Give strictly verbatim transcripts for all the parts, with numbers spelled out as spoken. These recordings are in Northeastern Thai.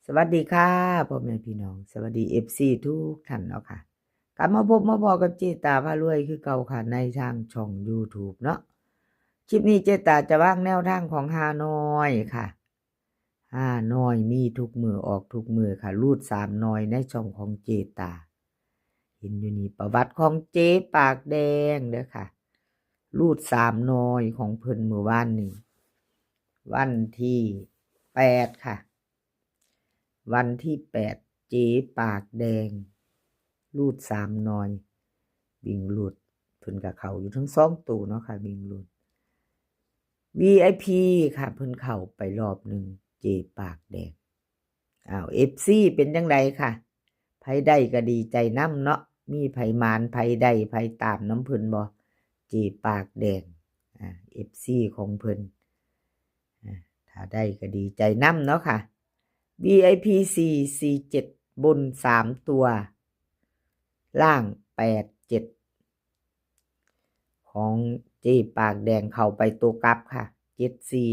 สวัสดีค่ะ พ่อแม่พี่น้อง สวัสดี เอฟซี ทุกท่านเนาะค่ะ กลับมาพบมาพ้อกับเจตาพารวยคือเก่าค่ะ ในทางช่อง YouTube เนาะ คลิปนี้เจตาจะวางแนวทางของฮานอยค่ะ ฮานอยมีทุกมื้อออกทุกมื้อค่ะ รูดสามหน่อยในช่องของเจตา เห็นอยู่นี่ประวัติของเจ๊ปากแดงเด้อค่ะ รูดสามหน่อยของเพิ่นมื้อวานนี้ วันที่แปดค่ะ วันที่แปด เจ๊ปากแดง รูดสามหน่อย วิ่งรูด เพิ่นก็เข้าอยู่ทั้งสองตัวเนาะค่ะ วิ่งรูด วีไอพี ค่ะ เพิ่นเข้าไปรอบหนึ่ง เจ๊ปากแดง อ้าว เอฟซี เป็นจั่งใดค่ะ ไผได้ก็ดีใจนำเนาะ มีไผหมาน ไผได้ ไผตามนำเพิ่นบ่ เจ๊ปากแดง อ่า เอฟซี ของเพิ่น อ่า ถ้าได้ก็ดีใจนำเนาะค่ะ วีไอพี สี่สี่เจ็ด บนสามตัว ล่างแปดเจ็ด ของเจ๊ปากแดงเข้าไปตัวกลับค่ะ เจ็ดสี่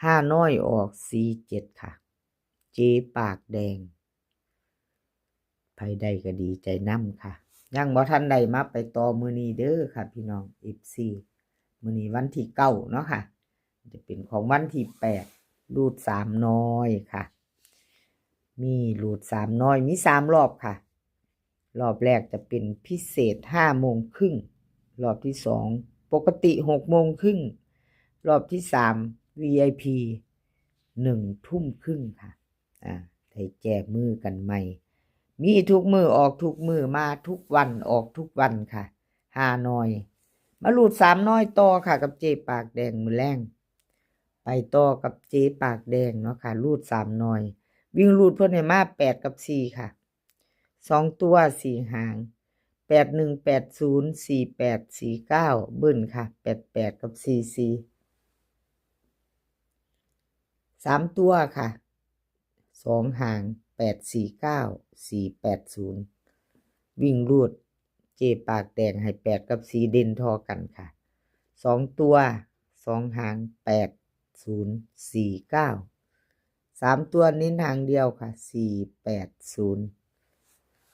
ฮานอยออก สี่เจ็ด ค่ะ เจ๊ปากแดง ไผได้ก็ดีใจนำค่ะ ยังบ่ทันได้มาไปต่อมื้อนี้เด้อค่ะ พี่น้อง เอฟซี มื้อนี้วันที่เก้าเนาะค่ะ จะเป็นของวันที่แปด รูดสามหน่อยค่ะ มีรูดสามหน่อย มีสามรอบค่ะ รอบแรกจะเป็นพิเศษห้าโมงครึ่ง รอบที่สองปกติหกโมงครึ่ง รอบที่สาม วีไอพี หนึ่งทุ่มครึ่งค่ะ อ่า ได้แก้มือกันใหม่ มีทุกมื้อออกทุกมื้อ มาทุกวันออกทุกวันค่ะ ฮานอย มารูดสามหน่อยต่อค่ะ กับเจ๊ปากแดงมื้อแลง ไปต่อกับเจ๊ปากแดงเนาะค่ะ รูดสามหน่อย วิ่งรูดเพิ่นให้มาแปดกับสี่ค่ะ สองตัวสี่หาง แปดหนึ่ง แปดศูนย์ สี่แปด สี่เก้า เบิ้ลค่ะ แปดแปด กับสี่สี่ สามตัวค่ะ สองหาง แปดสี่เก้า สี่แปดศูนย์ วิ่งรูด เจ๊ปากแดงให้แปดกับสี่เด่นท่อกันค่ะ สองตัว สองหาง แปดศูนย์ สี่เก้า สามตัวเน้นหางเดียวค่ะ สี่แปดศูนย์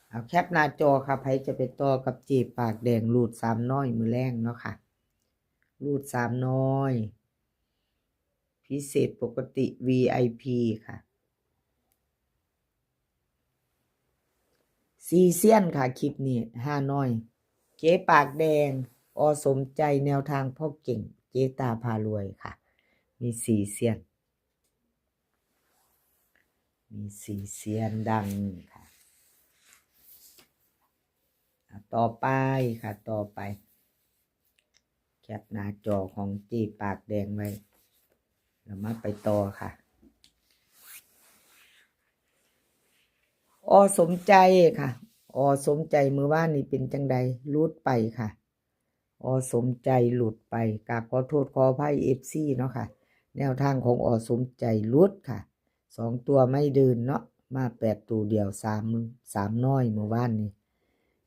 เอาแคปหน้าจอค่ะ ไผจะไปต่อกับเจ๊ปากแดง รูดสามหน่อยมื้อแลงเนาะค่ะ รูดสามหน่อย พิเศษปกติ วีไอพี ค่ะ สี่เซียนค่ะ คลิปนี้ ฮานอย เจ๊ปากแดง อ.สมใจ แนวทางพ่อเก่ง เจ๊ตาพารวยค่ะ มีสี่เซียน มีสี่เซียนดังค่ะ อ่ะ ต่อไปค่ะ ต่อไป แคปหน้าจอของเจ๊ปากแดงไว้ แล้วมาไปต่อค่ะ อ.สมใจค่ะ อ.สมใจมื้อวานนี้เป็นจั่งใด หลุดไปค่ะ อ.สมใจหลุดไป กราบขอโทษขออภัย เอฟซี เนาะค่ะ แนวทางของ อ.สมใจหลุดค่ะ สองตัวไม่เดินเนาะ มาแปดตัวเดียว สาม สามหน่อยมื้อวานนี้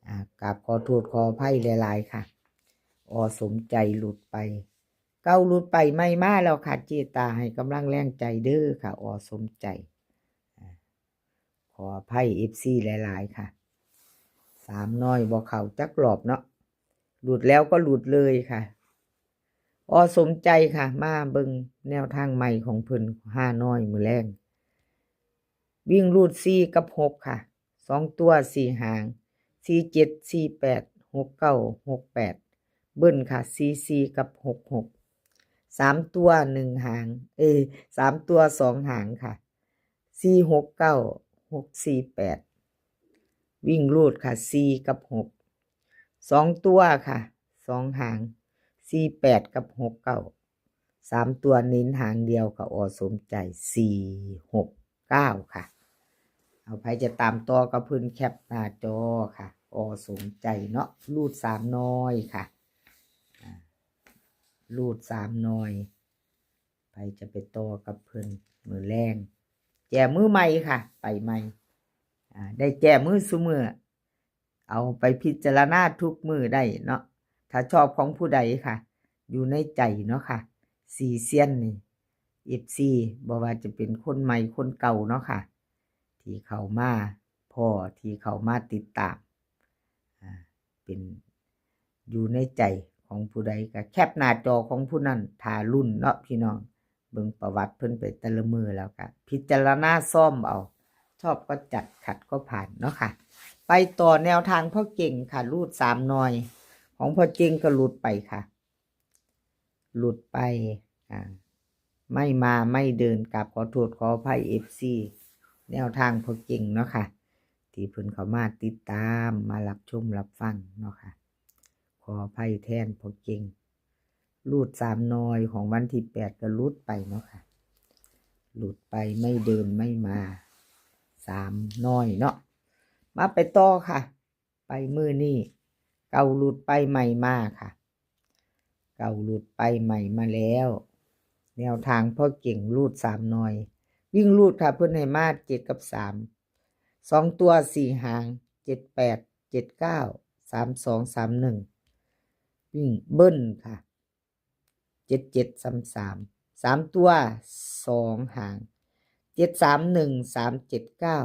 อ่า กราบขอโทษขออภัยหลายๆค่ะ อ.สมใจหลุดไป เก่าหลุดไป ใหม่มาแล้วค่ะ เจ๊ตาให้กำลังแรงใจเด้อค่ะ อ.สมใจ อ่า ขออภัย เอฟซี หลายๆค่ะ สามหน่อยบ่เข้าจักรอบเนาะ หลุดแล้วก็หลุดเลยค่ะ อ.สมใจค่ะ มาเบิ่งแนวทางใหม่ของเพิ่น ฮานอยมื้อแลง วิ่งรูดสี่กับหกค่ะ สองตัวสี่หาง สี่เจ็ด สี่แปด หกเก้า หกแปด เบิ้ลค่ะ สี่สี่ กับ หกหก สามตัวหนึ่งหาง เอ้ย สามตัวสองหางค่ะ สี่หกเก้า หกสี่แปด วิ่งรูดค่ะ สี่กับ หก สองตัวค่ะ สองหาง สี่แปด กับ หกเก้า สามตัวเน้นหางเดียวค่ะ อ.สมใจ สี่หกเก้าค่ะ เอาไผจะตามต่อกับเพิ่นแคปหน้าจอค่ะ อ.สมใจเนาะ รูดสามหน่อยค่ะ อ่า รูดสามหน่อย ไผจะไปต่อกับเพิ่นมื้อแลง แก้มือใหม่ค่ะ ไปใหม่ อ่า ได้แก้มือซุมื้อ เอาไปพิจารณาทุกมื้อได้เนาะ ถ้าชอบของผู้ใดค่ะ อยู่ในใจเนาะค่ะ สี่เซียนนี่ เอฟซี บ่ว่าจะเป็นคนใหม่คนเก่าเนาะค่ะ ที่เข้ามาพ้อ ที่เข้ามาติดตาม อ่า เป็นอยู่ในใจของผู้ใดก็แคปหน้าจอของผู้นั้น ถ้ารุ่นเนาะพี่น้อง เบิ่งประวัติเพิ่นไปแต่ละมื้อแล้วก็พิจารณาซ่อมเอา ชอบก็จัด ขัดก็ผ่านเนาะค่ะ ไปต่อแนวทางพ่อเก่งค่ะ รูดสามหน่อย ของพ่อเก่งก็หลุดไปค่ะ หลุดไป อ่า ไม่มาไม่เดิน กราบขอโทษขออภัย เอฟซี แนวทางพ่อเก่งเนาะค่ะ ที่เพิ่นเข้ามาติดตาม มารับชมรับฟังเนาะค่ะ ขออภัยแทนพ่อเก่ง รูดสามหน่อยของวันที่แปดก็หลุดไปเนาะค่ะ หลุดไปไม่เดินไม่มา สามหน่อยเนาะ มาไปต่อค่ะ ไปมื้อนี้ เก่าหลุดไปใหม่มาค่ะ เก่าหลุดไปใหม่มาแล้ว แนวทางพ่อเก่งรูดสามหน่อย วิ่งรูดค่ะ เพิ่นให้มาเจ็ดกับสาม สองตัวสี่หาง เจ็ดแปด เจ็ดเก้า สามสอง สามหนึ่ง วิ่งเบิ้ลค่ะ เจ็ดเจ็ด สามสาม สามตัวสองหาง เจ็ดสามหนึ่ง สามเจ็ดเก้า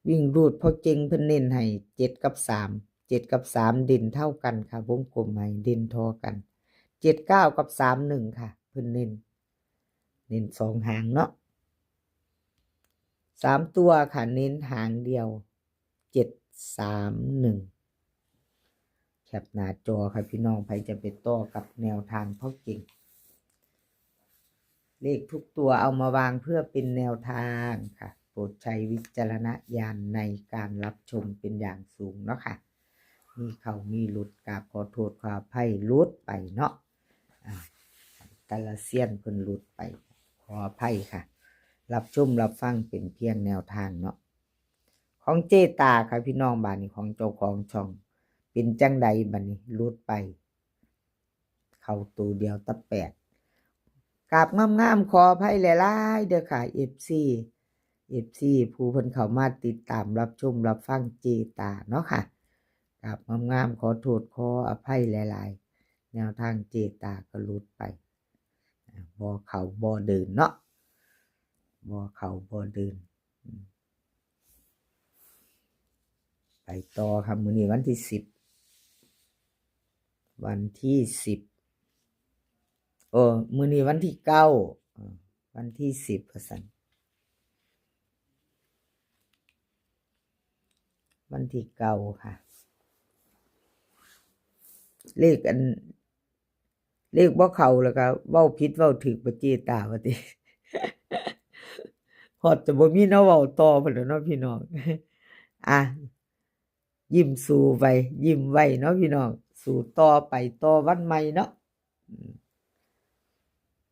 วิ่งรูดพ่อเก่งเพิ่นเน้นให้เจ็ดกับสาม เจ็ดกับสามเด่นเท่ากันค่ะ วงกลมให้เด่นเท่ากัน เจ็ดเก้า กับ สามหนึ่ง ค่ะ เพิ่นเน้น เน้นสองหางเนาะ สามตัวค่ะ เน้นหางเดียว เจ็ดสามหนึ่ง แคปหน้าจอค่ะพี่น้อง ใครจะไปต่อกับแนวทางพ่อเก่ง เลขทุกตัวเอามาวางเพื่อเป็นแนวทางค่ะ โปรดใช้วิจารณญาณในการรับชมเป็นอย่างสูงเนาะค่ะ มีเข้ามีหลุด กราบขอโทษขออภัย หลุดไปเนาะ อ่า แต่ละเซียนเพิ่นหลุดไป ขออภัยค่ะ รับชมรับฟังเป็นเพียงแนวทางเนาะ ของเจตาค่ะพี่น้อง บาดนี้ของเจ้าของช่อง เป็นจั่งใดบาดนี้ หลุดไป เข้าตัวเดียวตะแปด กราบงามๆ ขออภัยหลายๆ เด้อค่ะ เอฟซี เอฟซี ผู้เพิ่นเข้ามาติดตามรับชมรับฟังเจตาเนาะค่ะ กราบงามๆ ขอโทษขออภัยหลายๆ แนวทางเจตาก็หลุดไป อ่า บ่เข้าบ่เดินเนาะ บ่เข้าบ่เดิน อืม ไปต่อครับ มื้อนี้วันที่สิบ วันที่สิบ เออ มื้อนี้วันที่เก้า เออ วันที่สิบ ว่าซั่น วันที่เก้าค่ะ เลขอัน เลขบ่เข้าแล้วก็เว้าผิดเว้าถูกบ่เจตาว่าติ ฮอดจะบ่มีแนวเว้าต่อพุ้นแหล้วเนาะพี่น้อง อ่ะ ยิ้มสู้ไป ยิ้มไว้เนาะพี่น้อง สู้ต่อไป ต่อวันใหม่เนาะ อืม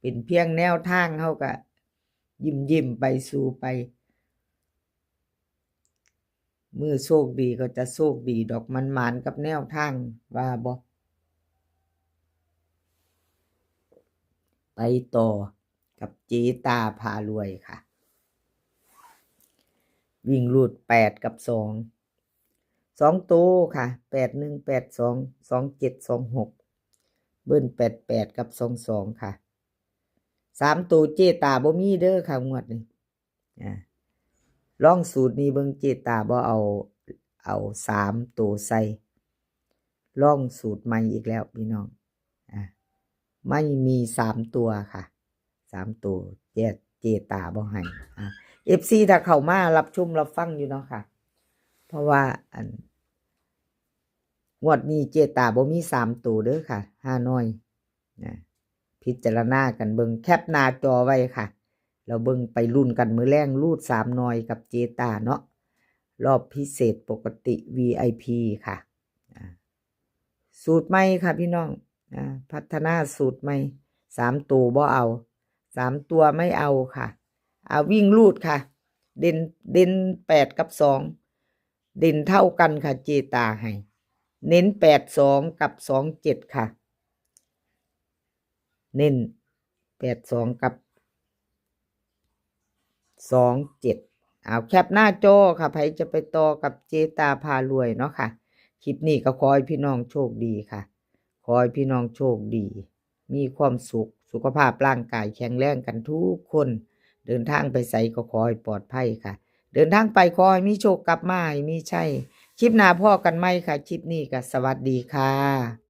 เป็นเพียงแนวทาง เฮาก็ยิ้มๆ ไป สู้ไป มื้อโชคดีก็จะโชคดีดอก หมานๆ กับแนวทาง ว่าบ่ ไปต่อกับเจตาพารวยค่ะ วิ่งรูดแปดกับสอง สองโตค่ะ แปดหนึ่ง แปดสอง สองเจ็ด สองหก เบิ้ลแปดแปดกับสองสองค่ะ สามโตเจตาบ่มีเด้อค่ะ งวดนี้ อ่า ลองสูตรนี้เบิ่ง เจตาบ่เอา เอาสามโตใส่ ลองสูตรใหม่อีกแล้วพี่น้อง อ่า ไม่มีสามตัวค่ะ สามโต เจ- เจตาบ่ให้ อ่า เอฟซี ถ้าเข้ามารับชมรับฟังอยู่เนาะค่ะ เพราะว่าอัน งวดนี้เจตาบ่มีสามโตเด้อค่ะ ห้าหน่วย นะ พิจารณากันเบิ่ง แคปหน้าจอไว้ค่ะ แล้วเบิ่งไปลุ้นกันมื้อแลง รูดสามหน่วยกับเจตาเนาะ รอบพิเศษปกติ วีไอพี ค่ะ อ่า สูตรใหม่ค่ะพี่น้อง อ่า พัฒนาสูตรใหม่ สามโตบ่เอา สามตัวไม่เอาค่ะ อ่า วิ่งรูดค่ะ เด่น เด่นแปดกับสอง เด่นเท่ากันค่ะ เจตาให้ เน้นแปดสองกับสองเจ็ดค่ะ เน้นแปดสองกับสองเจ็ด เอาแคปหน้าจอค่ะ ไผจะไปต่อกับเจตาพารวยเนาะค่ะ คลิปนี้ก็ขอให้พี่น้องโชคดีค่ะ ขอให้พี่น้องโชคดี มีความสุข สุขภาพร่างกายแข็งแรงกันทุกคน เดินทางไปไสก็ขอให้ปลอดภัยค่ะ เดินทางไปขอให้มีโชคกลับมาให้มีชัย คลิปหน้าพ้อกันใหม่ค่ะ คลิปนี้ก็สวัสดีค่ะ